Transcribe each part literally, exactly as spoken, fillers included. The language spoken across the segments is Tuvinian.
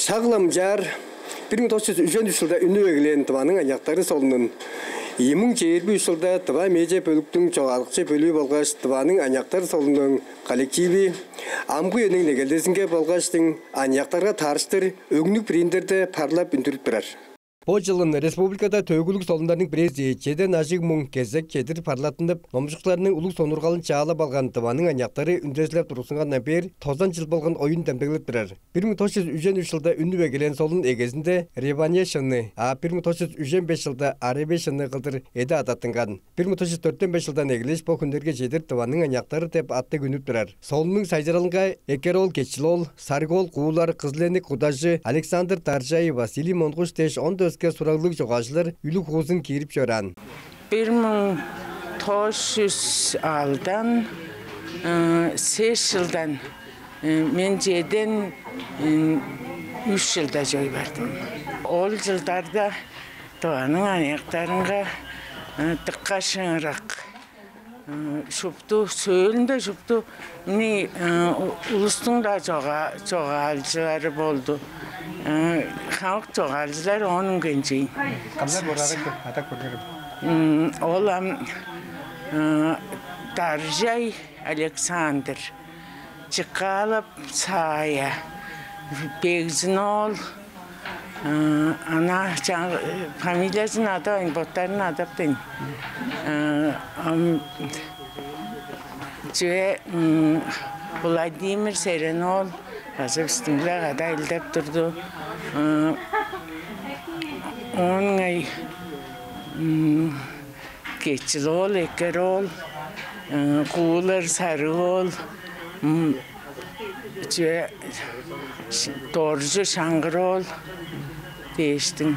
Шак-ла мынчаар бир муң тос чүс үжен үш чылда үнүп эгелээн «Тываның аныяктары» солунун ийи муң чээрби үш чылда Тыва медиа бөлүктүң чогаадыкчы бөлүү болгаш «Тываның аныяктары» солуннуң коллективи амгы үениң негелдезинге болгаштың аныяктарга таарыштыр өңнүг принтерде парлап үндүрүп турар. Бо чылын республикада төөгүлүг солуннарның бирээзи, чеден ажыг муң кезек чедир парлаттынып, номчукчуларның улуг сонуургалын чаалап алган «Тываның аныяктары» үндезилеп тургустунгандан бээр тозан чыл болган оюн демдеглеп турар. Бир муң тос чүс үжен үш чылда үнүп эгелээн солун эгезинде «Реване шыны», а бир муң тос чүс үжен беш чылда «Ареве шыны» кылдыр эде адаттынган. Бир муң тос чүс дөртен беш чылдан эгелээш бо хүннерге чедир «Тываның аныяктары» деп аттыг үнүп турар. Солуннуң сайзыралынга Экер-оол Кечил-оол, Сарыг-оол Куулар, Кызыл-Эник Кудажы, Александр Даржай, Василий Монгуш дээш оон-даа өске сураглыг чогаалчылар үлүг-хуузун киирип чораан. Бир муң тос чүс алдан, э, сес чылдан, э, мен чеден, э, үш чылда чоруй бардым. Ол чылдарда «Тываның аныяктарынга», э, дыка шыырак, э, шупту, сөөлүнде шупту, мени, э, у-, улустуң-даа чога-, чогаалчылары болду. Э, хамык чогаалчылар оон үнгенчейн. Кымнар бурары адап көргерем. М, ол ам, э, Даржай Александр, Чыккалов Саая, Бегзин-оол, э, ана чаң-, фамилиязын адавайн, боттарын адап дейн. Э, ам, чүве, м, Владимир Серен-оол база бистиң-биле кады ажылдап турду. Э, оон ыңай, м, Кечил-оол, Экер-оол, э, Куулар Сарыг-оол, м, чүве, Ш-, Доржу Шаңгыр-оол дээштиң.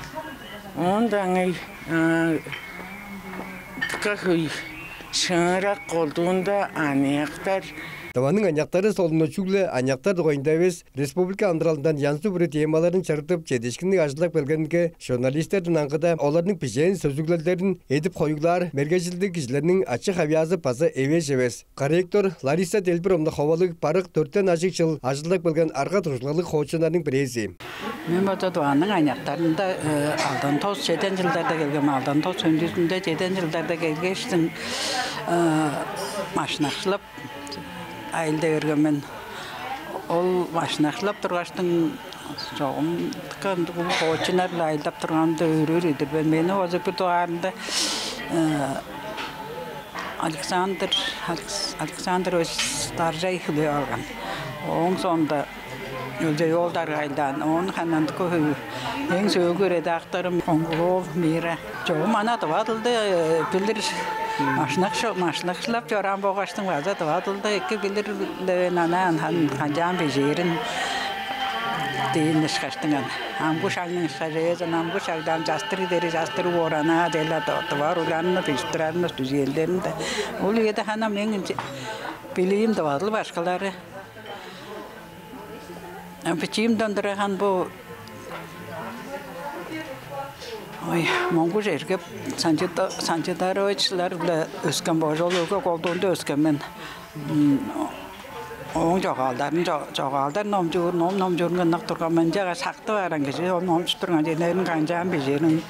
Оон-даа ыңай, э, дыка хөй шыырак, колдуунда аныяктар. «Тываның аныяктары» солуну чүгле аныяктар дугайында эвес, республика амыдыралындан янзы-бүрү темаларын чырыдып, чедиишкинниг ажылдап келгенинге журналистерден аңгыда оларның бижээн сөзүглелдерин эдип хоюглаар мергежилдиг кижилерниң ачы-хавыяазы база эвээш эвес. Корректор Лариса Делбировна Ховалыг барык дөртен ажыг чыл ажылдап келген арга-дуржулгалыг хоочуннарның бирээзи. Мен база «Тываның аныяктарында», э, алдан тос, чеден чылдарда келгем, алдан тос өндүзүнде, чеден чылдарда келгештиң, э, машинакчылап ажылдай берген мен. Ол машинакчылап тургаштың, чогум дыка ындыг улуг хоочуннар-биле ажылдап турганымда өөрүүр-дүр мен. Мени база бир дугаарында, э, Александр, Алекс-, Александрович Даржай хүлээп алган. Ооң соонда Өлчей-оол Даргайлаан, оон ханандыкы хөй. Эң сөөлгү редакторум Коңгур-оол Мира. Чогум ана тыва дылды, э, билир, машинакчы-, машинакчылап чораан болгаштың, база тыва дылды эки билир-ле мен, ана хан-, канчаан бижээрин дээн ышкаштың ана. Амгы шагның ышкажы эвес, ана амгы шагдан частырыг дери частырыг боор, ана дела тыва уругларны бижип турарымны, дүжээлдерин-даа. Ол үеде хана мээң билиим тыва дыл башкылары. Бичиимден тура хан бо, ой, Монгуш Эргеп, Санчы-, Санчыдаровичлар-биле өскен бо, ол өгге колдуунда өскен мен. М, ооң чогаалдарын, чо-, чогаалдар номчуур, ном номчуурун ынак турган мен. Ынчангаш шакты барган кижи ол номчуп турган чүвелерин канчаан бижээрин,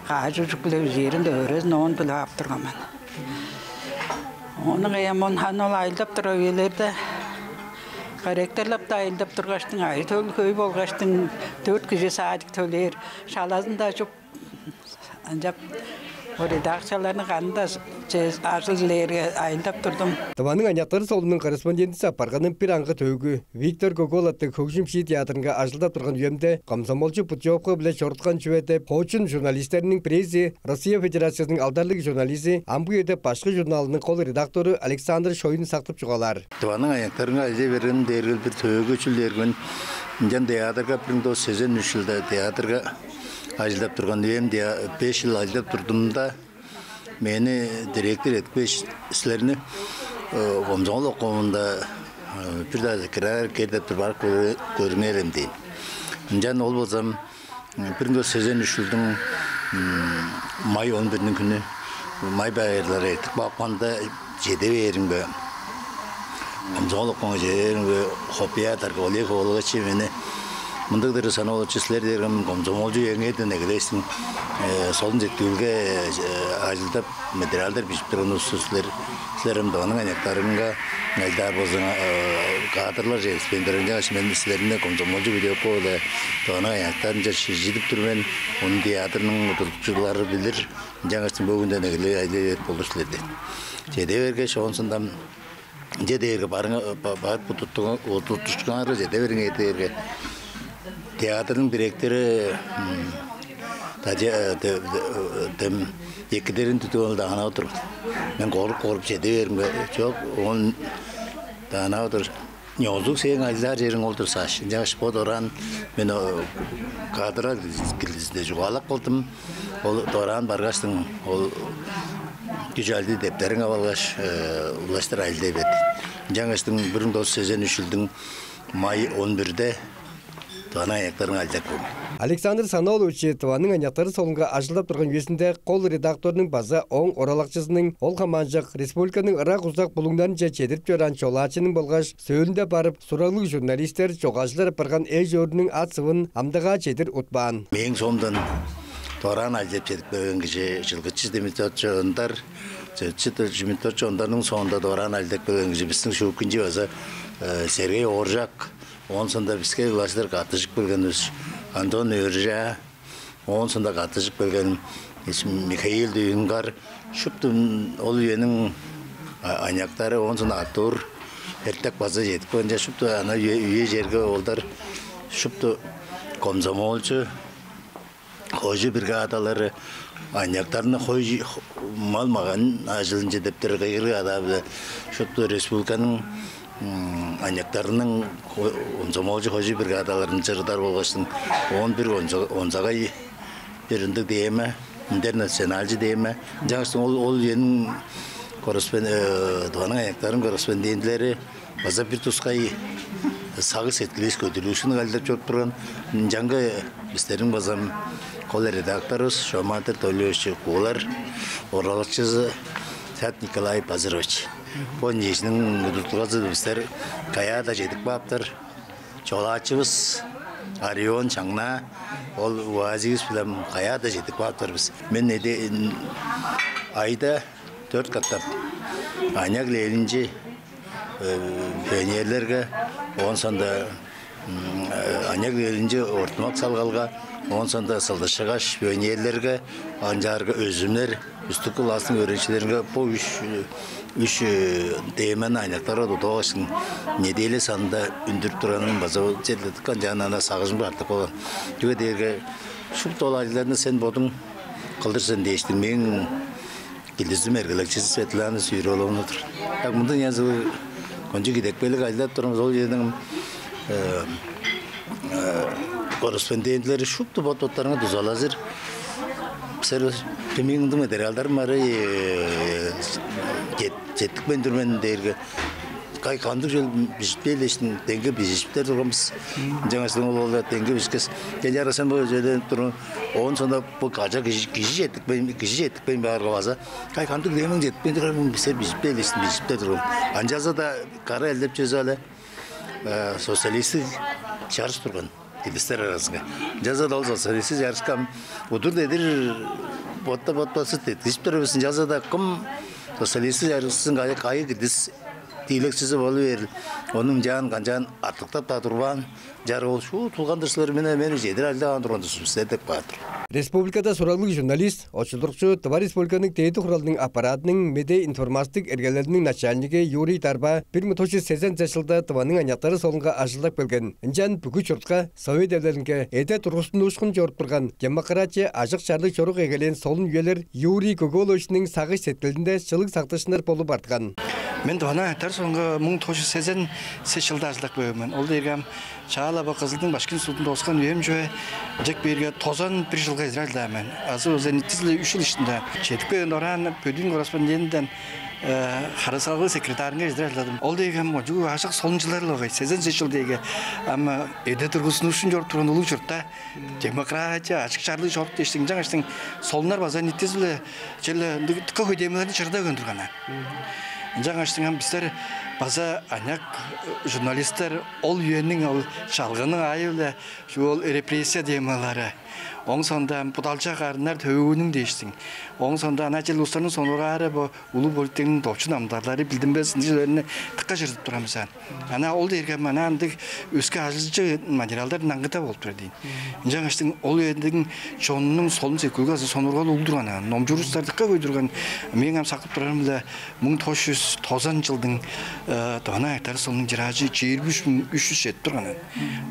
каш үжүк-биле бижээрин-даа өөредип, оон билип ап турган мен. Ону каяа, моон ханы ол ажылдап турар үелерде, корректорлап-даа ажылдап тургаштың, ажы-төл хөй болгаштың, дөрт кижи садик төлээр, шалазын-даа чуп, ынчап, ол редакцияларны кандыг-даа чүве ажыл дилээрге, ажылдап турдум. «Тываның аныяктары» солуннуң корреспондентизи апарганы бир аңгы төөгү. Виктор Гоголовтуг хөгжүм-шии театрынга ажылдап турган үемде комсомолчу путёвка-биле чоруткан чүве деп, хоочун журналистериниң бирээзи, Россия Федерациязының алдарлыг журнализи, амгы үеде «Башкы» журналының кол редактору Александр Шоюн сактып чугаалаар. «Тываның аныяктарынга» ажылдай берген дээрге бир төөгү чүл дээрге, мен ынчан театрга бир муң тос чүс сезен үш чылда театрга ажылдап турган үем, теа-, беш чыл ажылдап турдум-даа. Мени директор эткеш, силерни, э, комсомол обкомунда, э, бир-даа кирер кер деп тур, барып көрү-, көрүңерем дээн. Ынчан ол болза, м, бир муң тос чүс сезен үш чылдың, м, май он бирниң хүнү, май байырлары эртип каапканда, чеде бээримге, комсомол обкомунга чеде бээримге, Хопуя Дарга Олег Ховалыгаш мени Мындыг-дыр, Санал-оолович, силер дээрге комсомолчу үеңерден эгелээштиң солун сеткүүлге ажылдап, материалдар бижип турган улус силер. Силер ам Тываның аныяктарынга ажылдаар болзуңар, кадрлар жетпейн турар. Ынчангаш мен силерни комсомолчу күдүп-ле Тываның аныяктарынче шилчидип тур мен. Ону театрның удуртукчулары билир. Ынчангаш бөгүнден эгелеп ажылдай берип болур силер дээн. Чеде бергеш, оон соонда ынча дээрге, барып удуртукчуңарга чеде бериңер дээрге, театрның директору Тадя-, Т-, Т-, Т-, Т-, Екатерина Титовна даанап отур. Мен коргуп-коргуп чеде бердим. Чок, оон даанап отур. Ёзулуг сээң ажылдаар чериң ол-дур, Саш. Ынчангаш бо дораан мен кадрга килдизинде чугаалап кагдым. Ол дораан баргаштың, ол күш-ажыл дептериң ап алгаш, улаштыр ажылдай берди. Ынчангаштың бир муң тос чүс сезен үш чылдың май он бирде Тываның аныяктарынга ажылдап келген. Александр Санал-оолович Тываның аныяктары солунга ажылдап турган үезинде кол редакторнуң база ооң оралакчызының, ол хамаанчок республиканың ырак-узак булуңнарынче чедирип чораан чолаачының болгаш сөөлүнде барып, сураглыг журналистер, чогаалчылар апарган эш-өөрүнүң ат-сывын амдыгаа чедир утпаан. Мээң соомдан дораан ажылдап чедип келген кижи Чылгычы Дмитриевич Ондар, Чылгычы Дмитриевич Ондарның соонда дораан ажылдап келген кижи бистиң шууккунчу база Сергей Ооржак, оон соонда биске улаштыр каттыжып келген бис Антон Өөрүжаа, оон соонда каттыжып келген Михаил Дүйүнгар, шупту ол үениң аныяктары, оон соонда Артур Эртек база чедип келген. Шупту ана үе, үе черге олдар шупту комсомолчу, хожу бригадалары, аныяктарны хой, мал-маган ажылынче дептер кыйгырыг адаа-биле шупту республиканың аныяктарының комсомолчу хожу бригадаларын чырыдар болгаштың, он бир онзагай бир ындыг дээме, интернационалчы дээме. Ынчангаш ол, ол үениң корреспон-, Тываның аныяктарының корреспондентилери база бир тускай сагыш-сеткилис көдүрлүүшкүнү калдырып чоруп турган. Ынчангы бистериң база кол редакторувус Шоматыр Толевич Куулар, оралакчызы Сат Николай Базырович. Бо ниижиниң удуртулгазы бистер каяа-даа чедип кааптар. Чолаачывыс Арион Чаңнаа, ол УАЗик-биле каяа-даа чедип кааптар бис. Мен эде айда дөрт катап аныяк лейлинчи пионерлерге, оон соонда аныяк лейлинчи ортумак салгалга, оон соонда сылдысчыгаш пионерлерге, ынчаарга өзүмнер үстүк класстың өөреникчилеринге бо үш, үш теманы аныяктарга тудуп алгаштың, неделя санында үндүрүп турганын база ол черде дыка ынчаан ана сагыжым артып калган. Чүге дээрге шупту ол ажылдарны сен бодуң кылдыр сен дээштиң, мээң килдизим эргелекчизи Светлана Сюрюловна-дыр. Так, мында янзы кончуг идепкейлиг ажылдап турумус, ол черден корреспондентилери шупту бот-боттарыңар дузалазыр. Силер демиң ындыг материалдарым бар, четтикпейн тур мен дээрге, кай кандыг чүвел бижип бээр дээштиң, деңге бижиптер турган бис. Ынчангаш ол, ол деңге бишкес, кенче ара сен бо чүведен турган. Оон соонда бо кажа кижи, кижи четтикпейн, кижи четтикпейн баарга база, кай кандыг демең четтикпейн турар, бисер бижип бээр дээштиң, бижиптер турган. Ынчалза-даа кара элдеп чүвези але социалистиг чарыш турган килдистер аразынга. Ынчалза-даа ол социалистиг чарышка ам удур-дедир ботта-ботпазы деткижип турар бис. Ынчалза-даа кым социалистиг чарыштың кайы, кайы килдис тиилекчизи болу бээрил, ону ынчаан канчаан артыктап-даа турбаан, чар ол шуу тулган-дыр силер, мени, мени чедир ажылдаваан турган-дыр силер деп каар-дыр. Республикада сураглыг журналист, очулдурукчу, Тыва Республиканың Дээди Хуралының аппаратының медиа-информацтыг эргелелиниң начальниги Юрий Дарба бир муң тос чүс сезен чылда Тываның аныяктары солунга ажылдап келген. Ынчан бүгү чуртка, Совет Эвилелинге эде тургустунуушкун чоруп турган демократия, ажык-чарлыг чорук эгелээн солун үелер Юрий Көк-ооловичиниң сагыш-сеткилинде чылыг сактыышкыннар болуп артыган. Мен Тываның аныяктары солунга муң тос чүс сезен сес чылда ажылдап келген мен. Ол дээрге ам чаа-ла бо Кызылдың башкы институтун дооскан үем чүве, ынчап кээрге тозан бир чылга чедир ажылдаан мен. Азы болза ниитизи-биле үш чыл иштинде. Чедип келген дораан бөлүүн корреспондентинден харыысалгалыг секретарынга чедир ажылдадым. Ол дээрге ам кончуг ажык солун чылдар-ла болгай. Сезен сес чыл дээрге ам эде тургустунуушкун чоруп турган улуг чуртта демократия, ажык-чарлыг чорук дээштиң, ынчангаштың солуннар база ниитизи-биле черле ындыг дыка хөй темаларны чырыда көнүп турган. Ынчангаштың ам бистер база аныяк журналистер ол үениң ол чалгының аайы-биле, чүл, ол репрессия темалары, ооң соонда ам будалчак арыннар төвүгүнүң дээштиң, ооң соонда ана чел улустарның сонуургаары, бо улуг политиктиң допчу намдарлары, билдинмес ындыг чүвелерни дыка чырыдып турган бис аан. Ана ол дээрге ам ана ындыг өске ажылчы материалдар наңгыда болуп турар дийин. Ынчангаштың ол үениң чонунуң солун-сеткүүлге база сонуургалы улуг турган аан. Номчуур улустар дыка хөй турган. Мээң ам сактып турарым-биле муң тос чүс тозан чылдың, э, Тываның аныяктары солуннуң тиражы чээрби үш муң үш чүс чедип турган аан.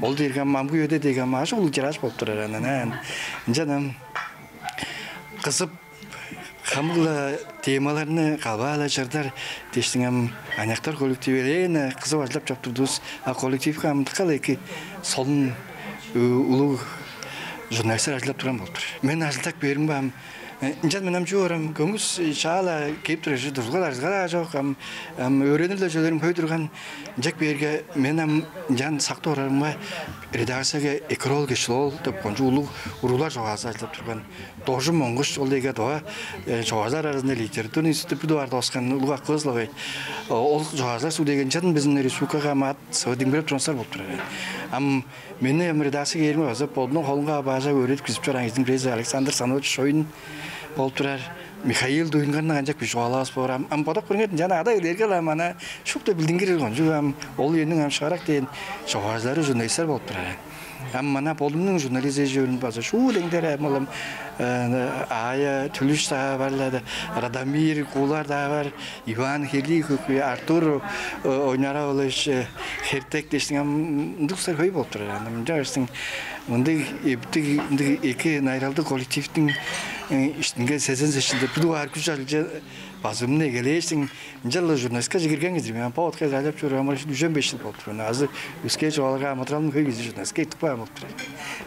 Ол дээрге ам амгы үеде дээрге ам аажок улуг тираж болуп турар аан. Ынчан ам кызып, хамык-ла темаларны калбаа-ла чырыдар дээштиң, ам аныяктар коллективи элээн кызып ажылдап чоруп турдувус. А коллективке ам дыка-ла эки солун, ы, улуг журналистер ажылдап турган болуп тур. Мен ажылдап кээримге ам, э, ынчан мен ам чүү орам, көңгүс, э, чаа-ла кээп турар, дурзуга-даа, дурзуга-даа чок, ам, ам өөренип-ле чүвелерим хөй турган. Ынчап кээрге, мен ам ынчан сактып орарымга, редакцияга Экирол Кечил-оол деп кончуг улуг уруглар чогаалчызы ажылдап турган. Доржу Монгуш, ол дээрге Тыва, э, чогаалчылар аразында литературный институт бир дугаар дооскан улуг акывыс-ла бай. О, ол чогаалчылар суг дээрге ынчан бистиң республикага ам ат сывы диңмиреп турган улустар болуп турар. Ам мени ам редакцияга кээримге база бодунуң холунга баажап өөредип киржип чораан кижиниң бирээзи Александр Саныович Шоюн болуп турар. Михаил Дуюнгарны канчап бижип алавас боор ам. Ам бодап көрүңер, ынчан ада-иелерге-ле ам ана шупту билдингир кончуг ам ол үениң ам шыырак дээн чогаалчылары, журналистер болуп турар. Ам мана бодумнуң журналист эш-өөрүм база шуут эңдер ам, ол ам, э, Аая Түлүш-даа бар-ла, Радомир Куулар-даа бар, Иван Хелихов, Артур, э, Ойнара-оолович, э, Хертек дээштиң, ам ындыг улустар хөй болуп турар. Ам ынчангаштың мындыг эптиг, мындыг эки найыралдыг коллективтиң, э, иштинге сезен сес чылда бир дугаар күш-ажылче базымны эгелээштиң, ынчалдыр журналистикаже кирген кижи мен. Ам бо отка ажылдап чоруур ам уже үжен беш чыл болуп тур. Азы өске чугааларга амыдыралым хөй кижи журналистикага эртип каан болуп турар.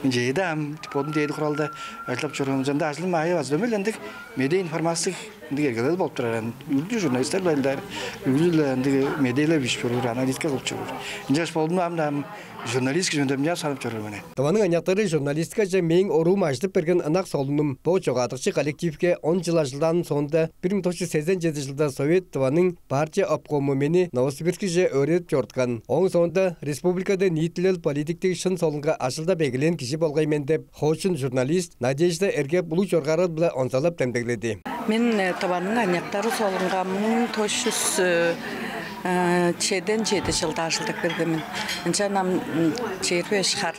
Мен чеди ам бодум дээди куралда ажылдап чоруур. Ынчанда ажылым аайы база дөмей-ле ындыг медиа-информация ындыг эргелел болуп турар. Ам үлдү журналистер-биле ынчаар, үлдү-ле ындыг медиалар бижип чоруур, аналитика кылып чоруур. Ынчангаш болдум ам-даа ам журналист кижи мен деп ынчаар санап чоруур мен. «Тываның аныяктары» журналистикаже мээң оруум ажыдып берген ынак солунум. Бо чогаадыкчы коллективке он чыл ажылдааным соонда, бир муң тос чүс сезен чеди чылда Совет Тываның партия обкому мени Новосибирскиже өөредип чоруткан. Ооң соонда республикада ниитилел политиктиг шын солунга ажылдап эгелээн кижи болгай мен деп, хоочун журналист Надежда Эргеп улуг чоргаарал-биле онзалап демдегледи. Мен, э, «Тываның аныяктары» солунга муң тос чүс, э, э, чеден чеди чылда ажылдап келген мен. Ынчан ам, м, чээрби беш хар,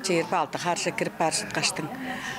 чээрби алды харже кирип бар чыткаштың.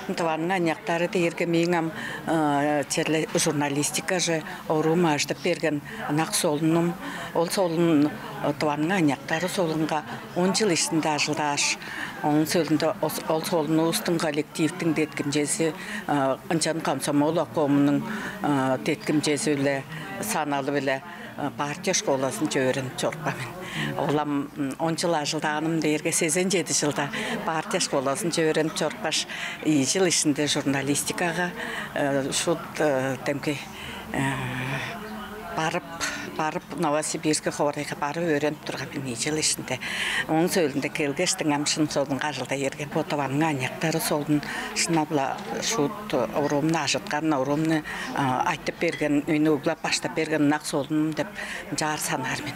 «Тываның аныяктары» дээрге мээң ам, э, черле журналистикаже оруум ажыдып берген ынак солунум. Ол солун, э, «Тываның аныяктары» солунга он чыл иштинде ажылдааш, ооң сөөлүнде ос-, ол солунувустуң коллективтиң деткимчези, э, ынчан комсомол обкомунуң, э, деткимчези-биле, саналы-биле, э, партия школазынче өөренип чорупкан мен. Ол ам, м, он чыл ажылдааным дээрге сезен чеди чылда партия школазынче өөренип чорупкаш, ийи чыл иштинде журналистикага, э, шуут, э, демги, э, барып, барып, Новосибирск хоорайга барып өөренип турган мен ийи чыл иштинде. Ооң сөөлүнде келгештиң, ам шын солунга ажылдай берген. Бо «Тываның аныяктары» солун шынап-ла шуут оруумну ажыткан, оруумну, а, айтып берген, мени углап, баштап берген ынак солунум деп ынчаар санаар мен.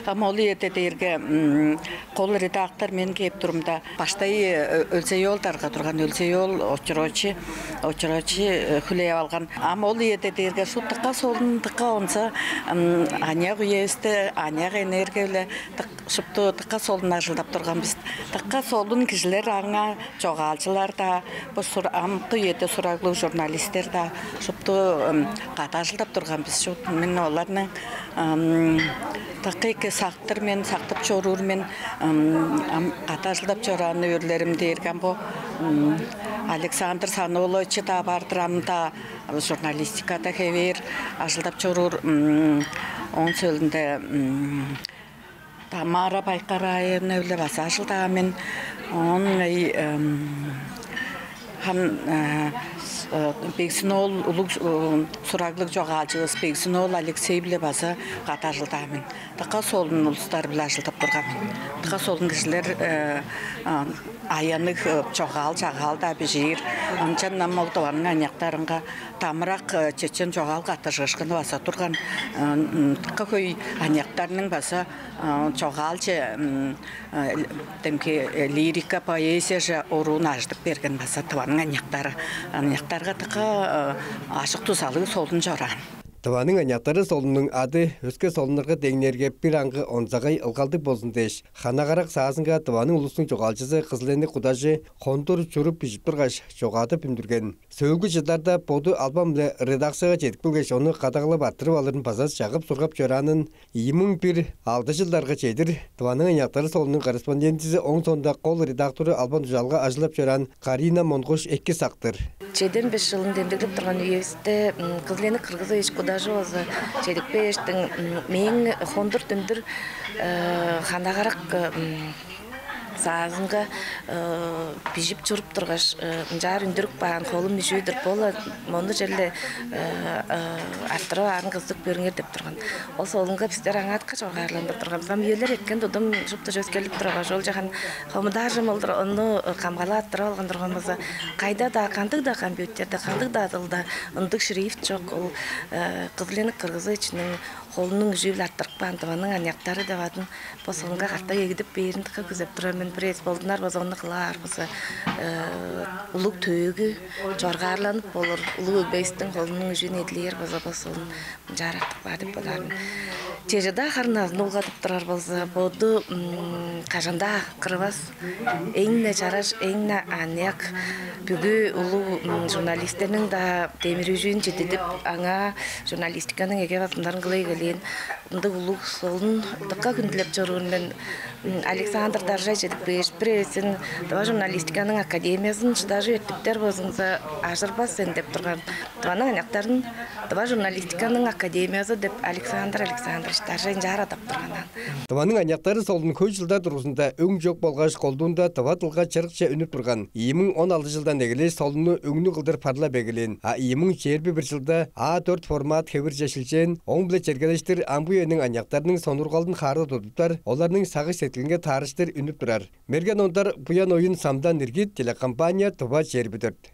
Ам ол үеде дээрге, м, кол редактор мен кээп турумда, баштай, э, Өлзей-оол дарга турган, Өлзей-оол Очур-оолович, Очур-оолович, э, хүлээп алган. Ам ол үеде дээрге шуут дыка солун, дыка онза, м, аныяк үевисте аныяк энергия-биле дык-, шупту дыка солун ажылдап турган бис. Дыка солун кижилер аңаа, чогаалчылар-даа, бо сур-, амгы үеде сураглыг журналистер-даа, шупту, м, кады ажылдап турган бис. Шуут мен оларны, м, дыка эки сактыр мен, сактып чоруур мен. М, ам кады ажылдап чораан өөрлерим дээрге ам бо, м, Александр Саныолович-даа бар-дыр, ам-даа журналистикада хевээр ажылдап чоруур. М, ооң сөөлүнде, м, Тамара Байкараевна-биле база ажылдаан мен. Оон ыңай, ам, хан, э, Бегзин-оол, улуг сураглыг чогаалчывыс Бегзин-оол Алексей-биле база кады ажылдаан мен. Дыка солун улустар-биле ажылдап турган мен. Дыка солун кижилер, аянныг чогаал-чагаал-даа бижиир. Ынчан ам ол Тываның аныяктарынга дамырак чечен чогаал каттыжыышкыны база турган. Дыка хөй аныяктарның база чогаалче, демги лирика, поэзияже оруун ажыдып берген база Тываның аныяктары. Аныяктарга дыка ажык-дузалыг солун чораан. Тываның аныяктары солуннуң ады өске солуннарга деңнээрге бир аңгы онзагай, ылгалдыг болзун дээш, хана-карак саазынга Тываның улустуң чогаалчызы Кызыл-Эник Кудажы хондур чуруп бижип тургаш, чогаадып үндүрген. Сөөлгү чылдарда боду албан-биле редакцияга чедип келгеш, ону кадагалап арттырып алырын база чагып-сургап чораанын ийи муң бир алды чылдарга чедир Тываның аныяктары солуннуң корреспондентизи, ооң соонда кол редактору албан-дужаалга ажылдап чораан Карина Монгуш эки сактыр. Чеден беш чылын демдеглеп турган үевисте Кызыл-Эник Кыргызович Кудажы болза чедип кээштиң, мээң хондур-дүндүр, хана-карак саазынга бижип чуруп тургаш, ынчаар үндүрүп каан холум үжүү-дүр. Бо-ла мону черле арттырып аарын кызыдып көрүңер деп турган. Ол солунга бистер аңаа дыка чоргаарланып турган бис. Ам үелер эрткен тудум шупту чөскелип тургаш, ол чахан хомудаар чүве ол-дур, ону камгалап арттырып алган турган болза, кайда-даа, кандыг-даа компьютерде, кандыг-даа дылда ындыг шрифт чок. Ол Кызыл-Эник Кыргызовичиниң холунуң үжүү-биле арттырып каан «Тываның аныяктары» деп адын бо солунга катап эгидип бээрин дыка күзеп турар мен. Бир эвес болдунар болза, ону кылып аар болза, улуг төөгү чоргаарланып болур, улуг өгбевистиң холунуң үжүүн эдилээр болза, бо солун ынчаар артып каар деп бодаар мен. Чеже-даа харын азын улгадып турар болза, боду кажан-даа кырывас, эң-не чараш, эң-не аныяк, бүгү улуг журналистерниң-даа демир-үжүүн чидидип, аңаа журналистиканың эге базымнарын кылып эгелээн ындыг улуг солун дыка хүндүлеп чоруур мен. Александр Даржай чедип кээш, бир эвес сен Тыва журналистиканың академиязын шыдажып эртиптер болзуңза, ажырбас сен деп турган. Тываның аныяктарын Тыва журналистиканың академиязы деп Александр Александрович Даржай ынчаар адап турган аан. Тываның аныяктары солун хөй чылдар дургузунда өң чок болгаш, колдуунда тыва дылга чырыкче үнүп турган. Ийи муң он алды чылдан эгелээш солунну өңнүг кылдыр парлап эгелээн, а ийи муң чээрби бир чылда А дөрт формат хевирже шилчээн. Ооң-биле чергелештир амгы үениң аныяктарының сонуургалын хаарда тудуптар, оларның сагыш-сеткилинге таарыштыр үнүп турар. Мерген Ондар, Буян Оюн, Самдан Иргит, телекомпания «Тыва чээрби дөрт».